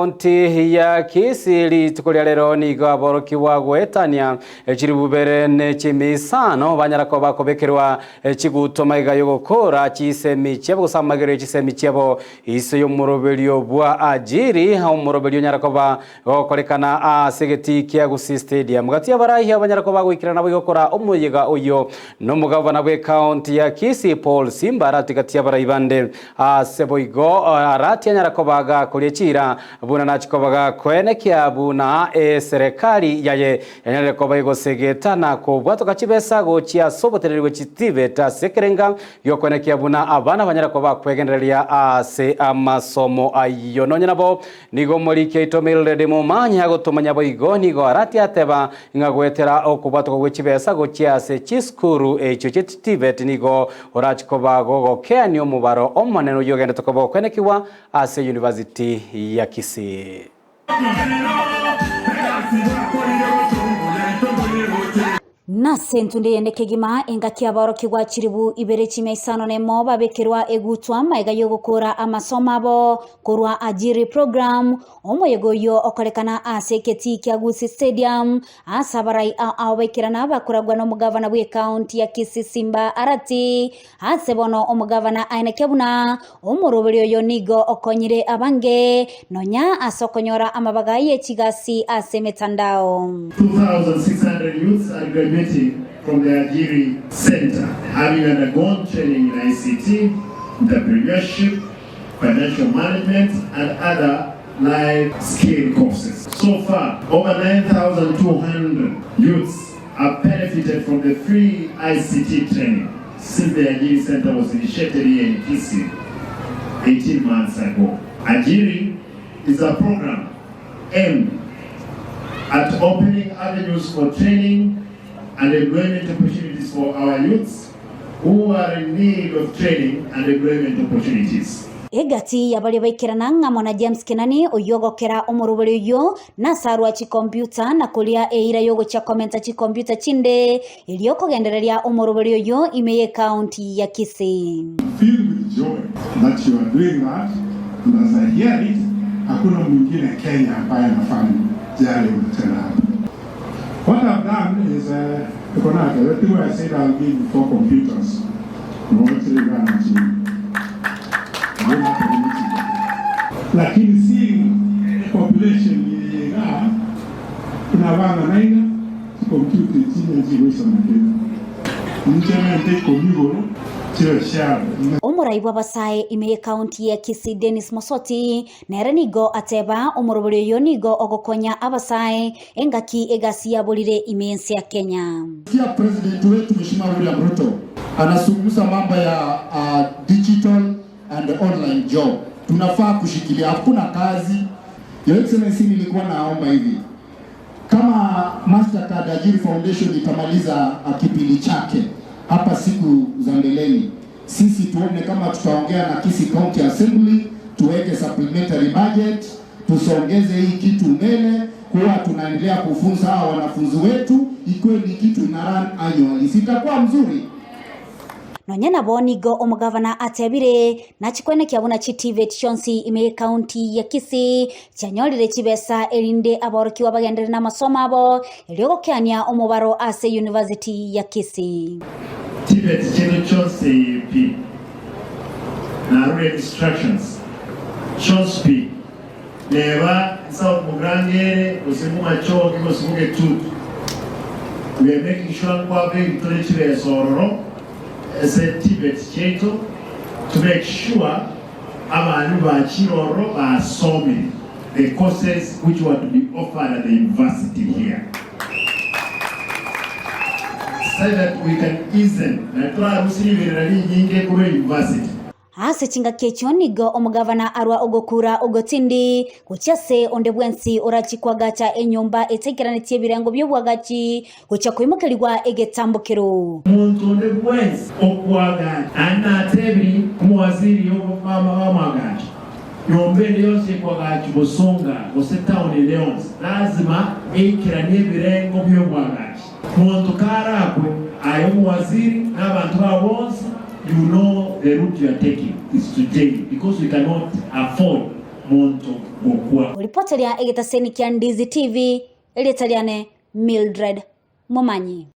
ekaunti ya Kisii rituko ria rero nigo aborokigwa goetania chiribu bere ne chimisano banyara koba kobekerwa chiguto maiga yogokora chisemi chiabo gose amagero ye chisemi chiabo Iso y'omoroberio bwa Ajiri, omoroberio onyara koba gokorekana ase egetii kia Gusii Stadium. Gati y'abaraihi abanyara koba goikerana boigo gokora omoyega oyio nomogavana bw'ecounty ya Kisii Paul Simba Arati gati y'abarai bande. Ase boigo Arati anyara koba gakoria chiira buna nachia koba gakoenekia buna eserekari yaye yanyarire koba egosegeta na kobwatoka chibesa gochia ase oboteneneri bwe chitibet ase ekerenga Gi'okoenekia buna abana banyare koba kwegendereria ase amasomo ayio. Nonye nabo, nigo omoriki oito Mildred Momanyi agotomanya boigo, nigo aratie ateba ng'a goetera okobwatokwa gwe chibesa gochia ase chisukuru echio chie TVET nigo orachi koba gogokeania omobaro omonene oyio ogendete koba okoenekigwa ase University ya Kisii. Nase entunde eyende kegima, engaki aborokigwa chilifu ibere chimia isano nemo babekerwa egutwa magega y'ogokoora amasomo abo korwa Ajiri Program, omoyega oyio okorekana ase egetii kia Gusii Stadium ase abarai ao ao baikerana bakoragwa nomogavana bw'ecounty ya Kisii Simba Arati. Ase bono omogavana aenekia buna omoroberi oyo nigo okonyire abange nonya ase okonyora amabaga ye chigasi ase emetandao. 2,600 youths are graduating from the Ajiri Centre having undergone training in ICT, entrepreneurship, financial management and other life skill courses. So far, over 9,200 youths have benefited from the free ICT training since the Ajiri Center was initiated here in Kisii 18 months ago. Ajiri is a program aimed at opening avenues for training and employment opportunities for our youths who are in need of training and employment opportunities. Egati y'abaria baikerana ng'amo na James Kenani, oyio ogokera omorobori oyio, nasarwa chikompiuta na koria eira y'ogochia komenta chikompiuta chinde erio kogendereria omorobori oyio ime y'ecounty ya Kisii. Filled with joy that you are doing that and as I hear it, hakuna mwingine Kenya ambaye anafanya yale unatenda hapa. What I've done is uh, iko na the thing I said I'll give you four computers. Lakini si population iga kuna abana naiga computer chinya chigoisana kera. Inche mente ikomi igoro chibe shared. Omorai bw'abasae ime y'ecounty ya Kisii Dennis Mosoti Nere nigo ateba, Omorobori oyo nigo ogokonya abasae engaki egasi yaborire ime y'ense ya Kenya. Sikia president wetu Mheshimiwa William Ruto anazungumza mambo ya digital and online job. Tunafaa kushikilia, hakuna kazi. Your Excellency, nilikuwa naomba hivi kama Mastercard Ajiri Foundation itamaliza kipindi chake hapa siku za mbeleni, sisi tuone kama tutaongea na Kisii County Assembly tuweke supplementary budget, tusongeze hii kitu mbele, kuwa tunaendelea kufunza hawa wanafunzi wetu, ikuwe ni kitu ina run annually, sitakuwa mzuri. Nonya nabo nigo omogavana atebire, Nachikwenekia buna chiTVET chionsi ime y'ecounty ya Kisii chianyorire chibesa erinde aborokigwa bagenderere namasomo abo erio gokeania omobaro ase University ya Kisii. TVET chiaito chionsi pi narure instructions chionsi pi neba South Mugirango ere gose Bomachoge gose Bogetutu we are making sure nkwabeki tore chibesa ororo ase TVET chiaito to make sure abana bachire ororo basomire the courses which were to be offered at the university here so that we can easen na torarusie riberera rinyinge korwa university. Ase chingaki echio nigo omogavana arwa ogokura ogotindi gochia ase onde bwensi orachie koagacha enyomba etaikeranetie ebirengo bi'oboagachi gochia koimokerigwa egetambokero. Monto onde bwensi okoagacha, naende natebirie omowaziri bw'amaagacho, nyomba ende yonsi ekoagachwa bosonga gose taoni ende yonsi, lazima eikeranie ebirengo bi'oboagachi. Monto karakwe, aye omowaziri na abanto bao bonsi, you know the route you are taking is to jail because we cannot afford. Monto gokwa. Oripoteria egetaseni kia Ndizi TV, erieta riane Mildred Momanyi.